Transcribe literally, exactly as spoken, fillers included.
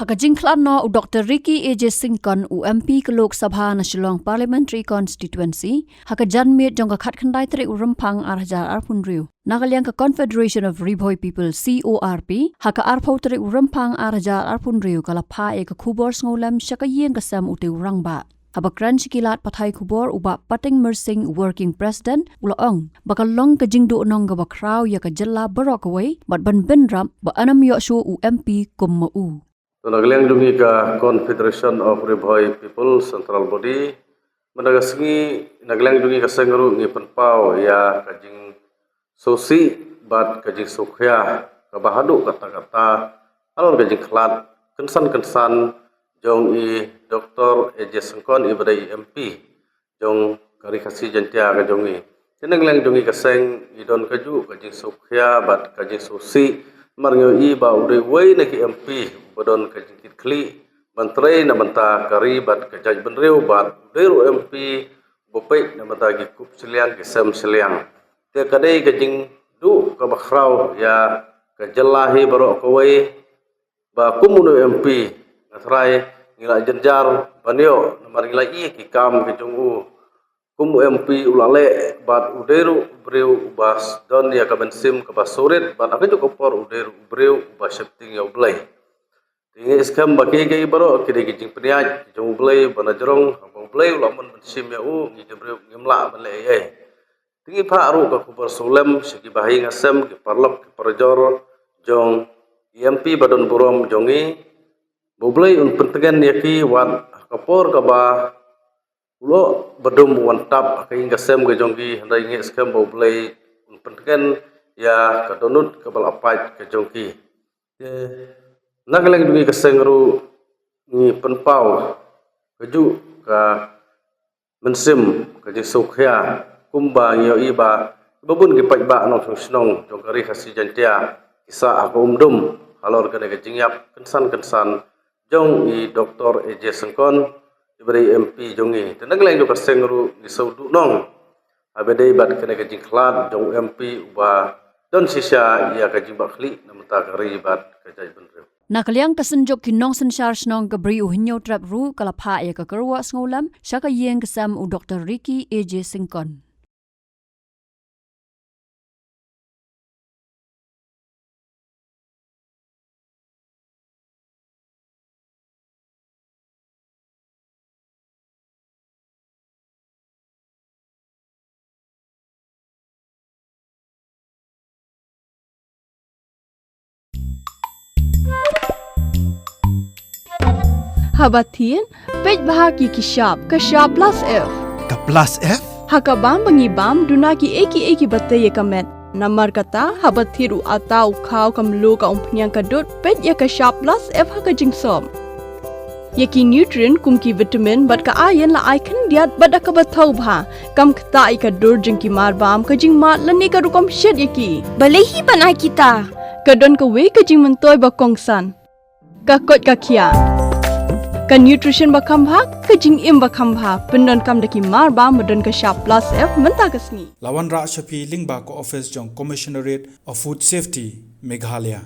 Ka jingkhlad noh u Doktor Ricky A J Syngkon, u M P ka Lok Sabha na Shillong Parliamentary Constituency, ha ka janmiet jong ka khatkhyndai tarik u Rymphang ar hajar arphew hynriew. Na ka liang ka Confederation of Ri Bhoi People, C O R P, ha ka arphew tarik u Rymphang ar hajar arphew hynriew ka la phah ïa ka khubor sngewlem sha ka ïing ka sem utei u rangbah. Haba kren sha ki lad pathai khubor, u Bah Pateng Myrsing, Working President, u la ong ba ka long ka jingduhnong kaba khraw ïa ka jylla baroh kawei, bad ban bynrap ba ym ïoh shuh u M P kum ma u. To, na ka liang jong ngi ka Confederation of Ri Bhoi People Central Body, mynta ka sngi na ka liang jong ngi ka seng ruh ngi pynpaw ïa ka jing sngewsih bad ka jingsngewkhia kaba haduh katta katta halor ka jingkhlad kynsan kynsan jong i Doktor A J Syngkon, i ba dei i M P jong ka Ri Khasi Jaiñtia ka jong ngi. Te na ka liang jong ngi ka seng, i don kajuh ka jingsngewkhia bad ka jingsngewsih, namar ngi ïohi ba u dei uwei na ki M P ba don ka jingkitkhlieh ban trei na bynta ka ri bad ka jaitbynriew, bad u dei ruh M P ba peit na bynta ki kup shiliang ki sem shiliang. Te ka dei ka jingduh kaba khraw ïa ka jylla hi baroh kawei, ba kum u M P nga trai ngi la jynjar ban ïoh, namar ngi la ïohi ki kam ki jong u. Kum u M P u la leh bad u dei ruh u briew uba don ïa ka mynsiem kaba surit, bad ha kajuh ka por u dei ruh u briew uba sheptieng ïa U Blei. Te ngi ngeit skhem ba ki, ki baroh ki dei ki jingpynïaid jong U Blei, ba na jrong haba U Blei u la mon ban shim ïa u, ngi ki briew ngim lah ban leh ei ei. Te ngi phah ruh ka khubor sngewlem sha ki bahaïing hasem, ki paralok ki parajor jong i M P ba don burom jong ngi, ba U Blei un pyntngen ïa ki, wat ha ka por kaba u la badum wan tap ha ka ïing ka sem ka jong ki, hynrei ngi ngeit skhem ba U Blei un pyntngen ïa ka dohnud kaba la pait ka jong ki. Te na ka liang jong ngi ka seng ruh ngi pynpaw kajuh ka mynsiem ka jingsngewkhia, kumba ngi ïohi ba, ba bun ki paidbah nongshong shnong jong ka Ri Khasi Jaiñtia ki sah ha ka umdum halor kane ka jingïap kynsan kynsan jong i Doktor A J Syngkon, i ba dei M P jong ngi. Te na ka liang jong ka seng ruh ngi sngewduhnong haba dei bad kane ka jingkhlad jong u M P uba don shisha ïa ka jingbakla na bynta ka ri bad ka jaitbynriew. Na ka liang ka Synjuk ki Nongsynshar Shnong ka Bri u Hynñiewtrep ruh ka la phah ïa ka kyrwoh sngewlem sha ka ïing ka sem u Doktor Ricky A J Syngkon. Haba thied, peit bha ïa ki shap, ka shap plus F. Ka plus F? Ha ka bam ba ngi bam, duna kiei kiei kiba tei ïa ka met. Namar kata, haba thied u atta, u khaw, ka mluh, ka umphniang, ka dud, peit ïa ka shap plus F ha ka jingsop. Ïa ki nutrient kum ki vitamin bad ka iron la ai khyndiat bad da kaba thaw bha. Kam ktah ïa ka dur jong ki marbam, ka jingmad lane ka rukom shet ïa ki. Balei hi ban ai kita? Ka don kawei ka jingmyntoi ba kongsan. Ka koit ka khiah. Ka nutrition ba kham bha, ka jingim ba kham bha. Pyndonkam da ki marbam ba don ka shap plus F mynta ka sngi. La wanrah sha phi lyngba ka office jong Commissionerate of Food Safety, Meghalaya.